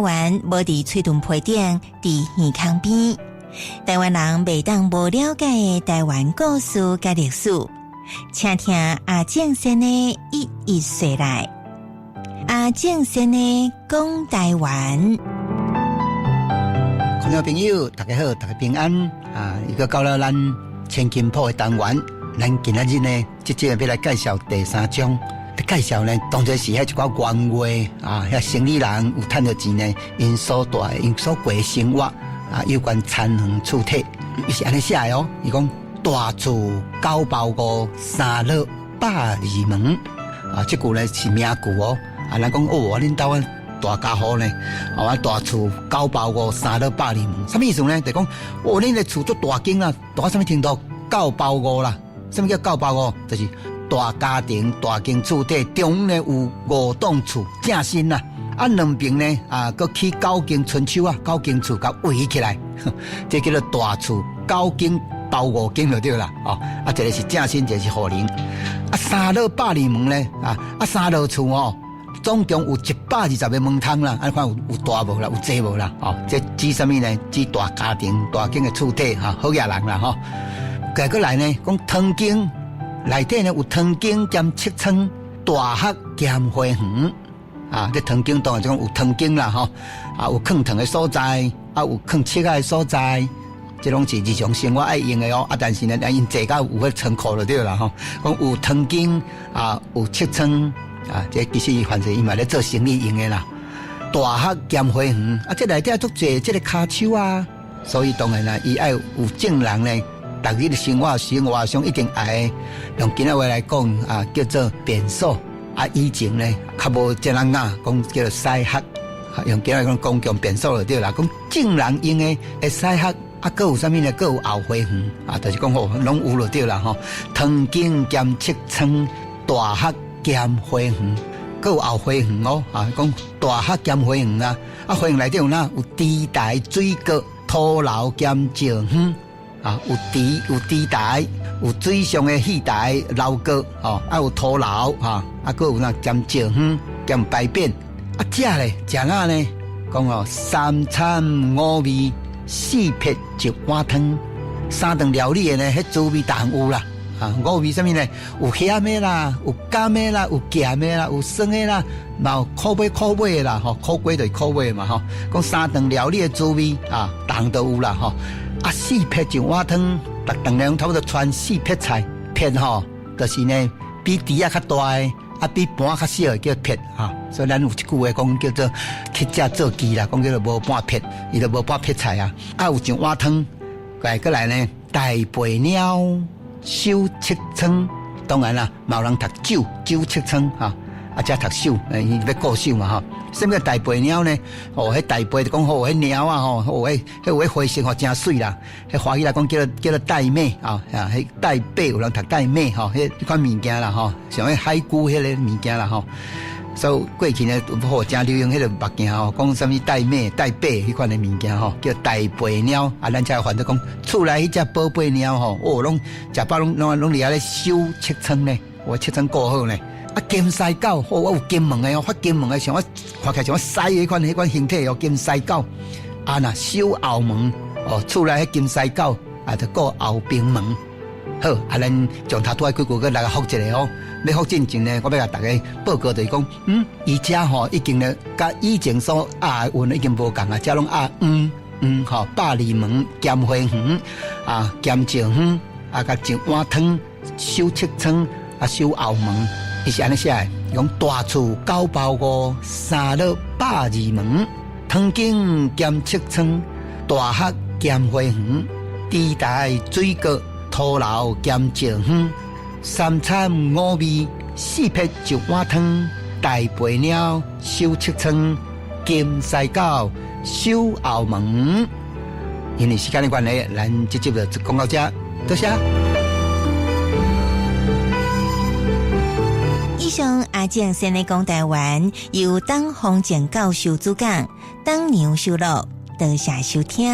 灣無佇喙唇皮頂，佇耳孔邊。台灣人袂當無了解的台灣故事佮歷史，請聽阿正先的一一說來。阿正先的講台灣。觀眾朋友，大家好，大家平安啊！又閣到了咱千金譜的單元，咱今仔日呢，這集欲來介紹第三章。介紹呢，當作是彼一寡原話啊，遐生理人有趁著錢呢，𪜶所蹛𪜶所過的生活啊，有關田園厝宅，伊是按呢寫的哦。伊講大厝九包五，三落百二門啊，這句呢是名句哦。啊，咱講哦，恁兜大家戶呢，啊，大厝九包五，三落百二門，啥物意思呢？就講哦，恁的厝足大間啊，大到啥物程度？九包五啦，啥物叫九包五？就是大家庭大間厝宅中呢有五棟厝正新啦，啊兩爿呢啊，閣起九間春秋啊，九間厝共圍起來，這叫做大厝九間包五間就對啦，哦，啊一个是正新，一个是雨林，啊三落百二門呢，啊啊三落厝哦，總共有120個門窗啦，啊看有大無啦，有濟無啦，哦，這指啥物呢？指大家庭大間的厝宅哈，好額人啦吼。繼過來呢，講湯間內底呢有湯間兼櫛窗，大學兼花園啊！這湯間當然就講有湯間啦，吼啊有囥糖的所在，啊有囥櫛仔的所在，這攏是日常生活愛用的哦。啊，但是呢，𪜶坐甲有彼倉庫就對啦，吼。講有湯間啊，有櫛窗啊，這其實反正伊嘛咧做生意用的啦。大學兼花園啊，這內底足濟這个跤手啊，所以當然啦，伊愛有眾人呢。逐日的生活生活上一定愛用今仔話來講啊，叫做便所啊。以前呢，較無這樣雅，講叫做屎殼，用今仔講公共便所就對啦。講眾人用的的屎殼啊，閣有啥物呢？閣有後花園啊，就是講吼，攏有就對啦吼。湯間兼櫛窗，大學兼花園，閣有後花園哦啊，講大學兼花園啊，啊花園內底有哪？有池台水閣土樓兼石園。啊，有池有池台，有水上的戲台樓閣，吼，啊有土樓，哈，啊，閣有那兼石園兼排便，啊，食咧食哪呢？講哦，三餐五味，四撇一碗湯，三頓料理的呢，彼滋味逐項有啦。啊，五味啥物呢？有鹹的啦，有甘的啦，有鹹的啦，有酸的啦，嘛有苦尾苦尾的啦，吼，苦瓜就是苦尾嘛，吼。講三頓料理的滋味啊，逐項都有啦，吼。啊，四撇一碗湯，逐頓咧差不多汆四撇菜，撇吼，就是呢比豬仔較大的，啊比盤較小的叫撇哈。所以咱有一句話講叫做乞食做雞啦，講叫做無半撇，伊就無半撇菜啊。啊，有一碗湯，過來呢，大背貓守櫛窗，當然啦，嘛有人讀酒酒櫛窗哈。啊，遮讀守，伊欲顧守嘛吼。啥物叫大背貓呢？哦，彼大背就講好，彼貓啊吼，哦，彼彼有彼花色吼，真媠啦。彼華語來講叫做玳瑁啊，啊，彼玳瑁有人讀玳瑁吼，彼彼款物件啦吼，像彼海龜彼个物件啦吼。所以過去呢，好誠流行彼个目鏡吼，講啥物玳瑁、玳瑁彼款的物件吼，叫大背貓。啊，咱才翻做講厝內彼隻寶貝貓吼，哦，攏食飽攏攏攏佇遐咧守櫛窗呢，我櫛窗顧好呢。啊，金獅狗，哦，我有金毛的哦，發金毛的，像我看起來像我獅彼款彼款形體哦，金獅狗。啊，若守後門，哦，厝內彼金獅狗啊，就顧後邊門。好，啊，咱從頭拄仔幾句閣來復一下哦。欲復進前呢，我欲共大家報告就是講，伊遮吼已經呢，佮以前所押的韻已經無仝啊，遮攏押嗯嗯吼，百二門兼花園啊，兼石園啊，佮一碗湯守櫛窗啊，守後門。伊是按呢寫的，講大厝九包五，三落百二門，湯間兼櫛窗，大學兼花園，池台水閣土樓兼石園，三餐五味，四撇一碗湯，大背貓守櫛窗，金獅狗守後門。因為時間的關係，咱這集就講到這，多謝。以上阿正先的講台灣，由董宏正教授主講，董娘收錄，多謝收聽。